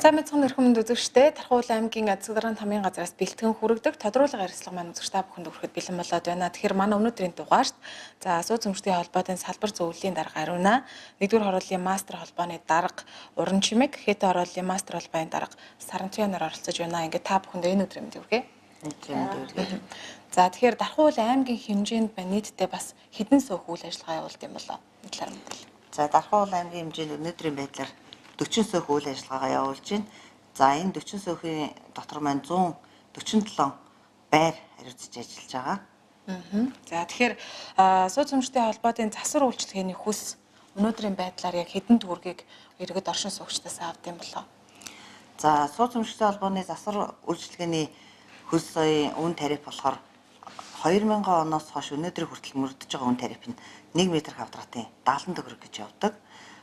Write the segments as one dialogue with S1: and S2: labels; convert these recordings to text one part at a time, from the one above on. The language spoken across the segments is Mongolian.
S1: За мэдсэн өрхөмөнд үзэгчтэй Тархуул аймгийн Цэцэг тамийн газраас бэлтгэн хүргэдэг тодруулга ярилцлага маань үзэгч та бүхэнд хүрэхэд бэлэн болоод байна. Тэгэхээр манай өнөөдрийн дугаарт за суу зөмжтийн холбоотын салбар зөвлөлийн дарга Ариуна, 1-р хорооллын мастер холбооны дарга Уран Чимэг, Хэтэ хорооллын мастер холбооны дарга Сарантуя нар оролцож байна. Ингээд та бүхэнд энэ өдрийн мэндийг хүргэе.
S2: Өдрийн мэндийг хүргэе.
S1: За тэгэхээр Дархуул аймгийн хэмжээнд байна нийтдээ бас хэдэн суух үйл ажиллагаа явуулд юм болоо? Энэ талаар мэдээлэл.
S2: За Дархуул аймгийн хэмжээнд өнөөдрийн байдлаар 40 сөөх үйл ажиллагаагаа явуулж байна. За энэ 40 сөхийн дотор маань 147 байр хариуцж ажиллаж байгаа.
S1: За тэгэхээр суу зөмжтэй холбоотын засвар үйлчилгээний хөлс өнөөдрийн байдлаар яг хэдэн төгрөгийг иргэд оршин суугчдаас авд юм болоо?
S2: За суу зөмжтэй холбооны засвар үйлчилгээний хөлс соён үн тариф болохоор 2000 оноос хойш өнөөдрийг хүртэл мөрдөж байгаа үн тариф нь 1 м квадратын 70 төгрөг гэж явдаг.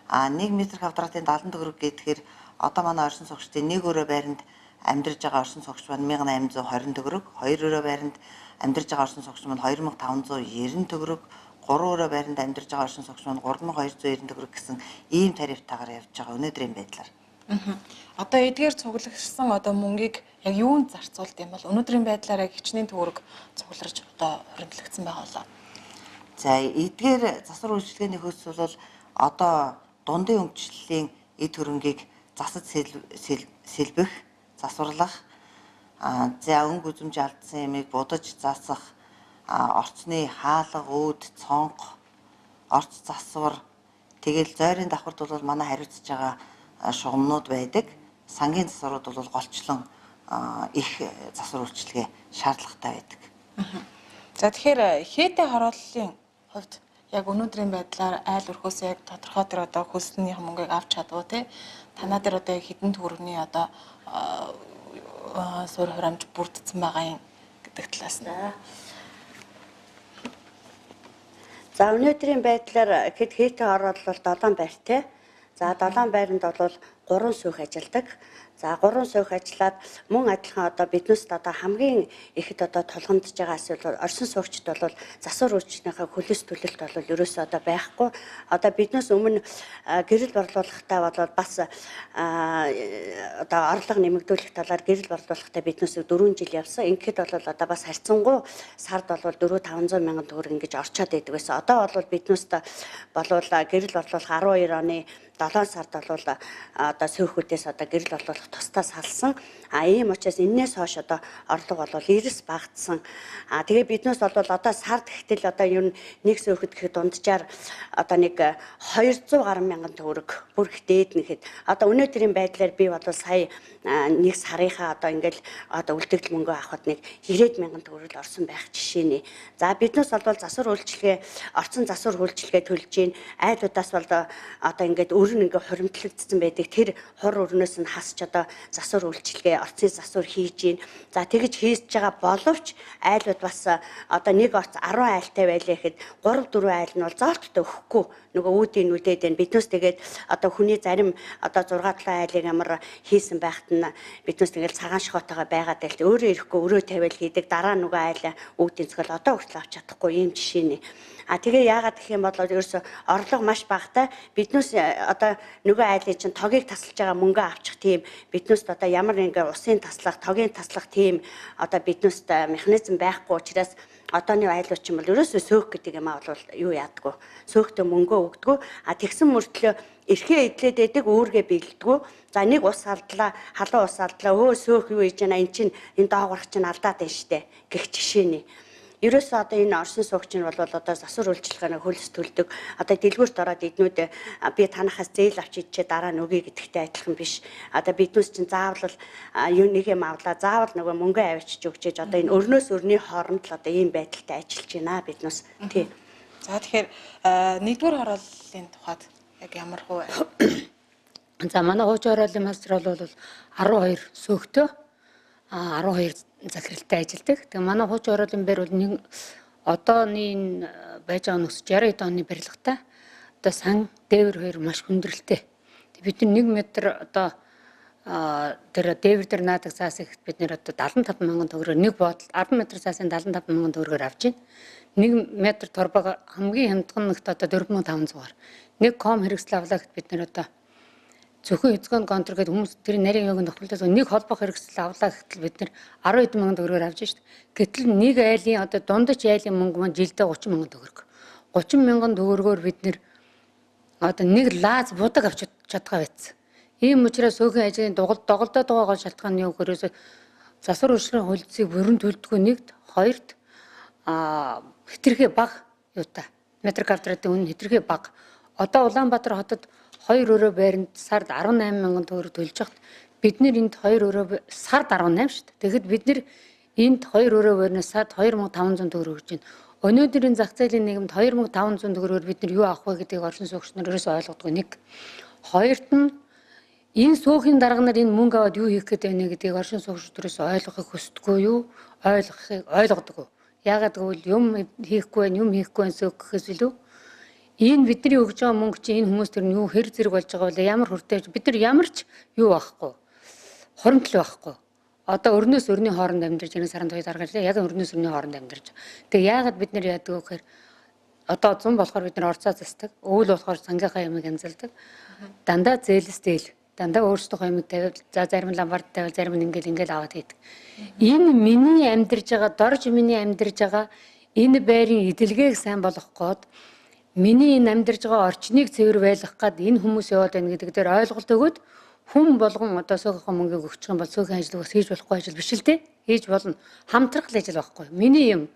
S2: А 1 м квадратын 70 төгрөг гэхээр одоо манай оршин суугчдын нэг өрөө байранд амьдарч байгаа оршин суугч маань 1820 төгрөг, хоёр өрөө байранд амьдарч байгаа оршин суугч маань 2590 төгрөг, гурван өрөө байранд амьдарч байгаа оршин суугч маань 3290 төгрөг гэсэн ийм тарифтайгаар явж байгаа өнөөдрийн байдлаар.
S1: Одоо эдгээр цугласан одоо мөнгийг яг юунд зарцуулд юм бол өнөөдрийн байдлаар яг хичнээн төгрөг цугларч одоо хоригдлогдсон байгаа болоо?
S2: За эдгээр засвар үйлчилгээний хөлс бол одоо дундын өмчлөлийн эд хөрөнгийг засаж сэлбэх, засварлах, за өнгө үзэмж алдсан ямыг будаж засах, орцны хаалга, үүд, цонх, орц засвар, тэгэл зойрын давхарт бол манай хариуцж байгаа шугамнууд байдаг. Сангийн засварууд бол голчлон их засвар үйлчилгээ шаардлагатай байдаг.
S1: За тэгэхээр хээтэй хорооллын хувьд яг өнөөдрийн байдлаар айл өрхөөс яг тодорхой тэр одоо хөлсний мөнгийг авч чадвуу те танаа дээр одоо яг хэдэн төгрөгийн одоо суурь хураамж бүрдсэн байгаа юм гэдэг талаас нь.
S3: За өнөөдрийн байдлаар хэд хээтэй хороолол 7 байртай. За 7 байранд бол 3 сөөх ажилладаг. За 3 сөөх ажиллаад мөн адилхан одоо биднээс одоо хамгийн ихэд одоо тулгамдж байгаа асуудал оршин суугчид бол засвар үйлчлэгийнхаа хөлөөс төлөлт бол ерөөсөө одоо байхгүй. Одоо биднээс өмнө гэрэл борлуулахтаа бол бас одоо орлого нэмэгдүүлэх талаар гэрэл борлуулахтаа биднээс 4 жил явсан. Ингээд бол одоо бас харьцангуй сард бол 4-500 мянган төгрөг ингэж орчоод байдаг байсан. Одоо бол биднээс болвол гэрэл борлуулах 12 оны 7 сард бол одоо сөөхүүдээс одоо гэрэл борлуулах тусдаа салсан. А ийм учраас энээс хойш одоо орлого бол эрс багтсан. А тэгээ биднээс бол одоо сард гэтэл одоо ер нь нэг сөөхөд гэхэд дунджаар одоо нэг 200 гаруй мянган төгрөг бүр их дээд нэхэд одоо өнөөдрийн байдлаар би бол сая нэг сарынхаа одоо ингээл одоо үлдэгдэл мөнгө авахд нэг 90 мянган төгрөг орсон байх жишээ нэ. За биднээс бол засвар үйлчилгээ орцон засвар үйлчилгээ төлж гин айлуудаас бол одоо ингээд өрн ингээ хуримтлагдсан байдаг. Тэр хур өрнөөс нь хасч одоо засвар үйлчилгээ орцны засвар хийж гин. За тэгж хийж байгаа боловч айлууд бас одоо нэг орц 10 айлтай байлаа гэхэд 3 4 айл нь бол зоолттой өгөхгүй нөгөө үүдийн нүдээд байна. Биднээс тэгээд одоо хүний зарим одоо 6 7 айлыг ямар хийсэн байхад нь биднээс тэгэл цагаан шохоотойгоо байгаад байл өөрөө ирэхгүй өрөө тавиал хийдэг. Дараа нөгөө айл үүдийн цогцол одоо хүртэл авч чадахгүй ийм жишээ нэ. А тэгээ яагаад гэх юм бол ерөөсө орлого маш багатай. Биднээс одоо нөгөө айлын чинь тогийг тасалж байгаа мөнгө авчих тийм биднээс одоо ямар нэгэн усын таслах, тогийн таслах тийм одоо биднээс механизм байхгүй учраас одооны айлууд чинь бол ерөөсөө сөөх гэдэг юм аа бол юу яадаггүй. Сөөхтөө мөнгөө өгдөггүй. А тэгсэн мөртлөө эрхээ эдлээд байдаг, үүргээ биелдэггүй. За нэг ус алдлаа, халуун ус алдлаа. Өө сөөх юу хийж байна? Эн чинь энэ доогоорх чинь алдаад байна штэ гэх жишээ нэ. Ерөөсөө одоо энэ оршин суугч нь бол одоо засвар үйлчилгээний хөлс төлдөг. Одоо дэлгүүрт ороод эднүүд би танахаас зээл авч идчихээ дараа нь өгье гэдэгтэй адилхан биш. Одоо биднээс чинь заавал юу нэг юм авлаа, заавал нөгөө мөнгө авчиж өгчээж одоо энэ өрнөөс өрний хооронд л одоо ийм байдалтай ажиллаж байна биднээс. Тий.
S1: За тэгэхээр нэгдүгээр хорооллын тухайд яг ямар хуу вэ?
S4: За манай хуучин хорооллын мастер бол 12 сөөхтөө 12 захиралтай ажилладаг. Тэгээ манай хуучин хорооллын байр бол нэг одооны энэ байж байгаа нөхцөл 60 оны барилгатай. Одоо сан дээвэр хоёр маш хүндрэлтэй. Бид нар 1 метр одоо тэр дээвэр дээр наадаг цаас ихт бид нэр одоо 75 мянган төгрөгөөр нэг бодол 10 метр цаасын 75 мянган төгрөгөөр авч байна. 1 метр торбог хамгийн хямдхан нэгт одоо 4500-аар. Нэг ком хэрэгсэл авлаа гэхэд бид нэр одоо Зөвхөн эзгэн контр гэдэг хүмүүс тэр нарийн юуг нөхөрлөөс нэг холбох хэрэгсэл авлаа гэтэл бид нэр 10 мянган төгрөгөөр авч шít. Гэтэл нэг айлын одоо дундаж айлын мөнгө маань жилдээ 30 мянган төгрөг. 30 мянган төгрөгөөр бид нэр одоо нэг лаз будаг авч чадгаа байцсан. Ийм учраас сөөхөн ажлын доголдоод байгаа гол шалтгаан нь юу гэхээр засвар үйлчлэгийн хөлцийг бүрэн төлдгөө нэгт, хоёрт хэтэрхий бага юутай. Метр квадратын үнэ хэтэрхий бага. Одоо Улаанбаатар хотод 2 өрөө байранд сард 18 мянган төгрөг төлж байхад бид нэр энд 2 өрөө сард 18 шүү дээ. Тэгэхэд бид нэр энд 2 өрөө байрнаас сард 2500 төгрөг өгч байна. Өнөөдрийн зах зээлийн нийгэмд 2500 төгрөгөөр бид нар юу авах вэ гэдгийг оршин суугч нар ерөөсөө ойлгодгүй нэг. Хоёрт нь энэ сүүхийн дарга нар энэ мөнгө аваад юу хийх гээд байна гэдгийг оршин суугч ерөөсөө ойлгохыг хүсдэггүй юу? Ойлгохыг ойлгодоггүй. Яагаад гэвэл юм хийхгүй байна, юм хийхгүй байна сөөх гэхээс илүү энэ бидний өгж байгаа мөнгө чинь энэ хүмүүс тэр нь юу хэр зэрэг болж байгаа вэ? Ямар хүртэж бид нар ямар ч юу байхгүй. Хуримтлал байхгүй. Одоо өрнөөс өрний хооронд амьдарч энэ саран туяа дарга ирлээ. Яг өрнөөс өрний хооронд амьдарч. Тэгээ яагаад бид нар яадаг вэ гэхээр одоо 100 болохоор бид нар орцоо засдаг. Өвөл болохоор сангийнхаа ямыг янзалдаг. Дандаа зээлс зээл. Дандаа өөрсдийнхөө ямыг тавиал, за зарим нь ламбард тавиал, зарим нь ингээл аваад хийдэг. Энэ миний амьдарч байгаа, дорж миний амьдарч байгаа энэ байрын эдэлгээг сайн болгох гээд миний энэ амьдарч байгаа орчныг цэвэр байлгах гад энэ хүмүүс яваад байна гэдэг дээр ойлголт өгөөд хүн болгон одоо сөөхөн мөнгийг өгчих юм бол сөөхөн ажлыг бас хийж болохгүй ажил биш л дээ. Хийж болно. Хамтрах л ажил байхгүй. Миний юм.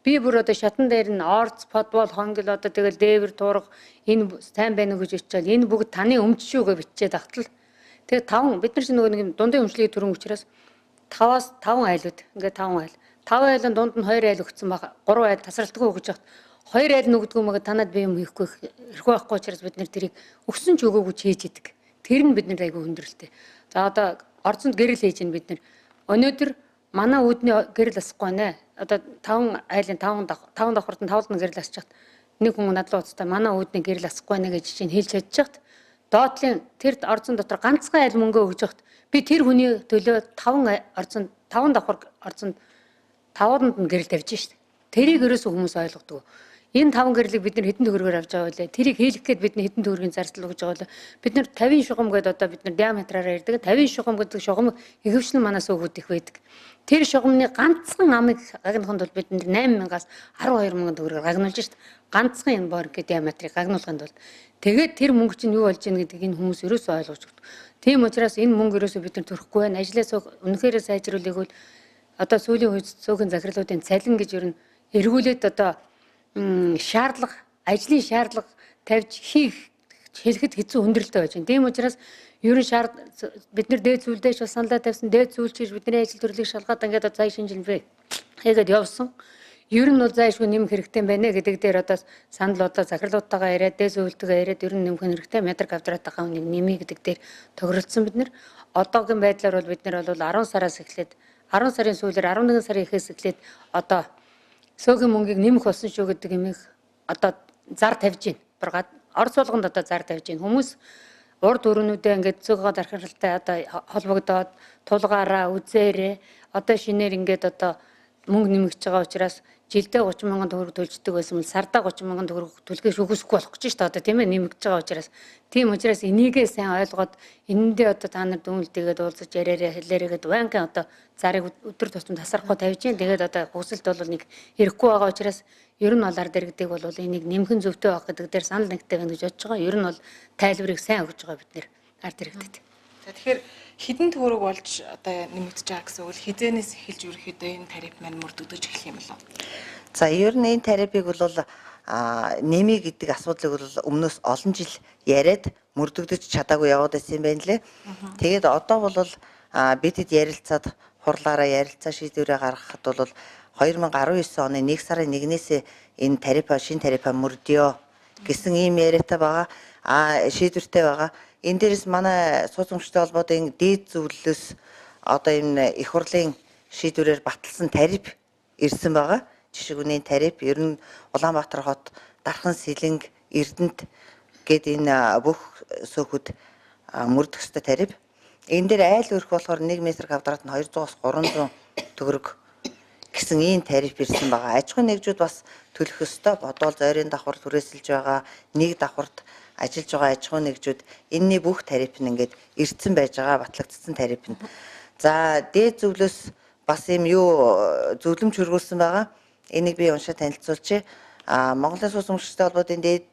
S4: Би бүр одоо шатан дээр нь орц, подвол, хонгил одоо тэгэл дээвэр туурга энэ сайн байна уу гэж ичээл энэ бүгд таны өмч шүү гэж бичээд ахтал. Тэгээ 5 бид нар чинь нөгөө нэг дундын өмчлөгийн төрөн учраас 5-аас 5 айлууд ингээ 5 айл. 5 айлын дунд нь 2 айл өгсөн баг. 3 айл тасралтгүй өгж яхад 2 айл нүгдгүү мөг танад би юм хийхгүй эрх байхгүй учраас бид нэр тэрийг өгсөн ч өгөөгүй ч хийж идэг. Тэр нь бид нар айгүй хүндрэлтэй. За одоо орцонд гэрэл хийж ин бид нар. Өнөөдөр манай үүдний гэрэл асахгүй нэ. Одоо 5 айлын 5 давхарт нь 5 гэрэл асчихад нэг хүн надлуу уцтай манай үүдний гэрэл асахгүй нэ гэж чинь хэлж чадчихад доотлын тэр орцон дотор ганцхан айл мөнгө өгж явахад би тэр хүний төлөө 5 орцонд 5 давхар орцонд 5-нд нь гэрэл тавьж шít. Тэрийг ерөөсөө хүмүүс ойлгодог. Энэ 5 гэрлийг бид нар хэдэн төгрөгөөр авч байгаа вэ? Тэрийг хийлгэх гээд бид нар хэдэн төгрөгийн зардал өгж байгаа вэ? Бид нар 50 шугам гэдэг одоо бид нар диаметраараа ярьдаг. 50 шугам гэдэг шугам ихэвчлэн манаас өгөөд их байдаг. Тэр шугамны ганцхан амыг гагнахын тулд бид нар 8000-аас 12000 төгрөгөөр гагнуулж шít. Ганцхан энэ бор гэдэг диаметрыг гагнуулахын тулд тэгээд тэр мөнгө чинь юу болж ийн гэдгийг энэ хүмүүс ерөөсөө ойлгож өгдөг. Тийм учраас энэ мөнгө ерөөсөө бид нар төрөхгүй байна. Ажлаа үнэхээр сайжруулах бол одоо сүүлийн үед цөөхөн захирлуудын цалин гэж ер нь эргүүлээд одоо шаардлага, ажлын шаардлага тавьж хийх хэлэхэд хэцүү хүндрэлтэй байж байна. Тийм учраас ер нь бид нар дээд зүйлдээ шал саналаа тавьсан, дээд зүйл чиж бидний ажил төрлийг шалгаад ингээд зай шинжилгээ хийгээд явсан. Ер нь бол зайшгүй нэмэх хэрэгтэй байна гэдэг дээр одоо санал бодлоо захирлуудтайгаа яриад, дээд зүйлтэйгээ яриад ер нь нэмэх хэрэгтэй, метр квадратынхаа үнийг нэмье гэдэг дээр тохиролцсон бид нар. Одоогийн байдлаар бол бид нар бол 10 сараас эхлээд 10 сарын сүүлээр 11 сарын эхээс эхлээд одоо сөөгийн мөнгийг нэмэх болсон шүү гэдэг юмыг одоо зар тавьж байна. Орц болгонд одоо зар тавьж байна. Хүмүүс урд өрөөнүүдээ ингээд цөөхөө дархиралтай одоо холбогдоод тулгаараа үзээрээ одоо шинээр ингээд одоо мөнгө нэмэгдэж байгаа учраас жилдээ 30 мянган төгрөг төлждөг байсан бол сардаа 30 мянган төгрөг төлөхөөс үгүйсэхгүй болох гэж шүү дээ. Одоо тийм ээ нэмэгдэж байгаа учраас. Тийм учраас энийгээ сайн ойлгоод энэндээ одоо та нар дүнэлтэйгээд уулзаж яриараа хэлээрээ гээд байнгын одоо зарыг өдөр тутам тасрахгүй тавьж гин. Тэгээд одоо хүсэлт бол нэг ирэхгүй байгаа учраас ер нь бол ард иргэдийг бол энийг нэмхэн зөвтэй байх гэдэг дээр санал нэгтэй байна гэж бодож байгаа. Ер нь бол тайлбарыг сайн өгч байгаа бид нэр ард иргэдэд.
S1: За тэгэхээр хэдэн төгрөг болж одоо нэмэгдэж байгаа гэсэн үг л хизээнээс эхэлж ерөөхдөө энэ тариф маань мөрдөгдөж эхлэх юм болов?
S2: За ер нь энэ тарифыг бол нэмий гэдэг асуудлыг бол өмнөөс олон жил яриад мөрдөгдөж чадаагүй яваад байсан юм байна лээ. Тэгээд одоо бол бидэд ярилцаад хурлаараа ярилцаа шийдвэрээ гаргахад бол 2019 оны 1 сарын 1-ээс энэ тарифа шинэ тарифа мөрдөө гэсэн ийм яриатай байгаа. Шийдвэртэй байгаа. Энэ дээрээс манай сууц өмчтэй холбоотын дээд зөвлөлөөс одоо энэ их хурлын шийдвэрээр баталсан тариф ирсэн байгаа. Жишээ үнийн тариф ер нь Улаанбаатар хот, Дархан, Сэлэнг, Эрдэнэт гээд энэ бүх сөөхөд мөрдөх ёстой тариф. Энэ дээр айл өрх болохоор 1 метр квадрат нь 200-аас 300 төгрөг гэсэн ийм тариф ирсэн байгаа. Аж ахуйн нэгжүүд бас төлөх ёстой. Бодвол зойрын давхар түрээсэлж байгаа, нэг давхарт ажиллаж байгаа аж ахуйн нэгжүүд энэний бүх тариф нь ингээд ирсэн байж байгаа, батлагдсан тариф нь. За дээд зөвлөөс бас юм юу зөвлөмж хөргүүлсэн байгаа. Энийг би уншаад танилцуулъя. Монголын сууц өмчлөгчтэй холбоотын дээд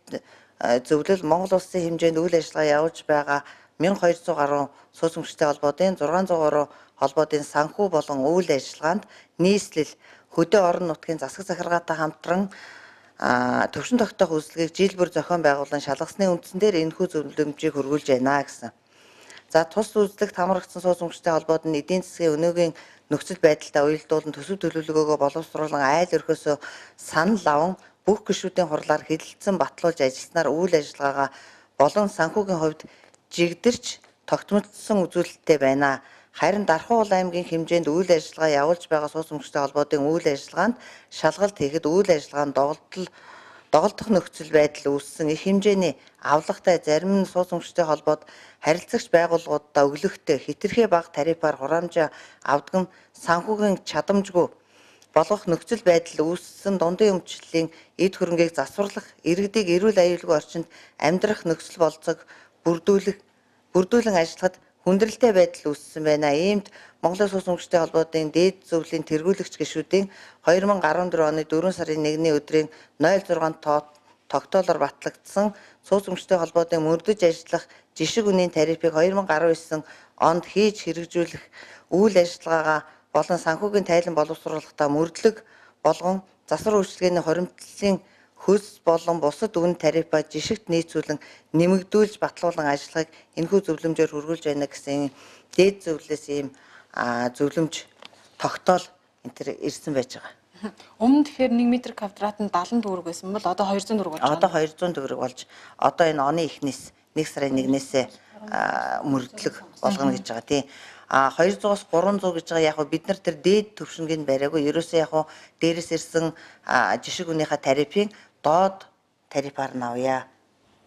S2: зөвлөл Монгол улсын хэмжээнд үйл ажиллагаа явуулж байгаа 1200 гаруй сууц өмчлөгчтэй холбоотын 600 гаруй холбоотын санхүү болон үйл ажиллагаанд нийслэл хөдөө орон нутгийн засаг захиргаатай хамтран төвшин тогтоох үйлчлэгийг жил бүр зохион байгуулан шалгасны үндсэн дээр энэхүү зөвлөмжийг хөргүүлж байна гэсэн. За тус үйлчлэгт хамрагдсан сууц өмчлөгчтэй холбоот нь эдийн засгийн өнөөгийн нөхцөл байдалтай уялдуулан төсөв төлөвлөгөөгөө боловсруулан айл өрхөөсөө санал аван бүх гишүүдийн хурлаар хэдэлцэн батлуулж ажилласнаар үйл ажиллагаагаа болон санхүүгийн хувьд жигдэрч тогтмолцсон үзүүлэлттэй байна. Харин Дархуул аймгийн хэмжээнд үйл ажиллагаа явуулж байгаа сууц өмчлөгчтэй холбоотын үйл ажиллагаанд шалгалт хийхэд үйл ажиллагаанд доголдох нөхцөл байдал үүссэн их хэмжээний авлагатай зарим нь сууц өмчлөгчтэй холбоот харилцагч байгууллагуудаа өглөгтэй хэтэрхий бага тарифаар хураамжаа авдаг нь санхүүгийн чадамжгүй болгох нөхцөл байдал үүссэн дундын өмчлөлийн эд хөрөнгийг засварлах, иргэдийг эрүүл аюулгүй орчинд амьдрах нөхцөл болцоог бүрдүүлэн ажиллахад хүндрэлтэй байдал үүссэн байна. Иймд Монголын сууц өмчлөгчтэй холбоотын дээд зөвлөлийн тэргүүлэгч гишүүдийн 2014 оны 4 сарын 1-ний өдрийн 06 тогтоолоор батлагдсан сууц өмчлөгчтэй холбоотын мөрдөж ажиллах жишиг үнийн тарифыг 2019 онд хийж хэрэгжүүлэх үйл ажиллагаагаа болон санхүүгийн тайлан боловсруулахдаа мөрдлөг болгон засвар үйлчилгээний хоримтлалын хөлс болон бусад үн тарифаа жишигт нийцүүлэн нэмэгдүүлж батлуулан ажиллахыг энэхүү зөвлөмжөөр хөргүүлж байна гэсэн дээд зөвлөлөөс ийм зөвлөмж тогтоол энэ төр ирсэн байж байгаа.
S1: Өмнө тэгэхээр 1 м квадрат нь 70 төгрөг байсан бол одоо 200 төгрөг болж байгаа.
S2: Одоо 200 төгрөг болж одоо энэ оны эхнээс 1 сарын 1-ээс мөрдлөг болгоно гэж байгаа тийм. 200-аас 300 гэж байгаа яг бид нар тэр дээд түвшинг нь бариагүй. Ерөөсөө яг дээрээс ирсэн жишиг үнийхээ тарифын доод тарифаар нь авъя.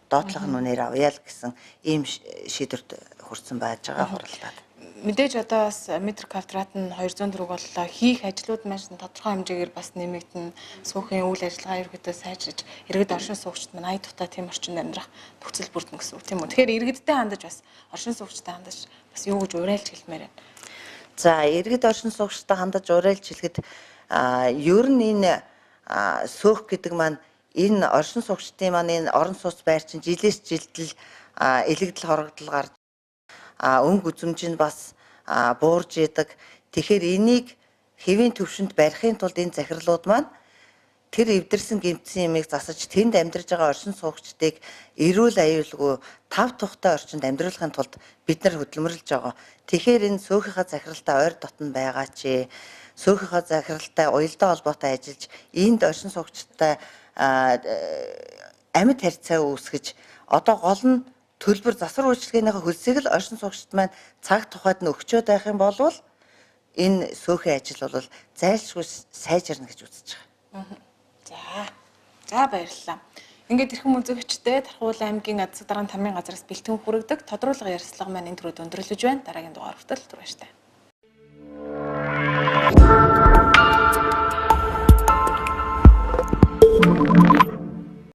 S2: Доотлох нь үнээр авъя л гэсэн ийм шийдвэрт хүрсэн байж байгаа хуралдаад.
S1: Мэдээж одоо бас метр квадрат нь 200 төгрөг боллоо. Хийх ажлууд маш тодорхой хэмжээгээр бас нэмэгдэнэ. Сүүхийн үйл ажиллагаа ерөөдөө сайжирч иргэд оршин суугчид маань ая тухтай тийм орчинд амьдрах нөхцөл бүрдэнэ гэсэн үг тийм үү. Тэгэхээр иргэдтэй хандаж бас оршин суугчтай хандаж бас юу гэж уриалж хэлмээр байна.
S2: За иргэд оршин суугчтай хандаж уриалж хэлэхэд ер нь энэ сөөх гэдэг маань энэ оршин суугчдын маань энэ орон сууц байр чинь жилээс жилдэл элэгдэл хорогдол гарч өнгө үзэмж нь бас буурж идэг. Тэгэхээр энийг хэвийн төвшөнд барихын тулд энэ захирлууд маань тэр эвдэрсэн гэмтсэн юмыг засаж тэнд амьдарч байгаа оршин суугчдыг эрүүл аюулгүй тав тухтай орчинд амьдруулахын тулд бид нар хөдөлмөрлөж байгаа. Тэгэхээр энэ сөөхийнхаа захиралтай ойр дотн байгаа ч сөөхийнхаа захиралтай уялдаа холбоотой ажиллаж энд оршин суугчдтай амьд харьцаа үүсгэж одоо гол нь төлбөр засвар үйлчилгээнийхээ хөлсийг л оршин суугчид маань цаг тухайд нь өгчөөд байх юм бол энэ сөөхийн ажил бол зайлшгүй сайжирна гэж үзэж байгаа.
S1: За баярлалаа. Ингээд эрхэм үзэгчдээ Тархуул аймгийн засаг даргын тамийн газраас бэлтгэн хүргэдэг тодруулга ярилцлага маань энэ түрүүд өндөрлөж байна. Дараагийн дугаар хүртэл түр баяртай.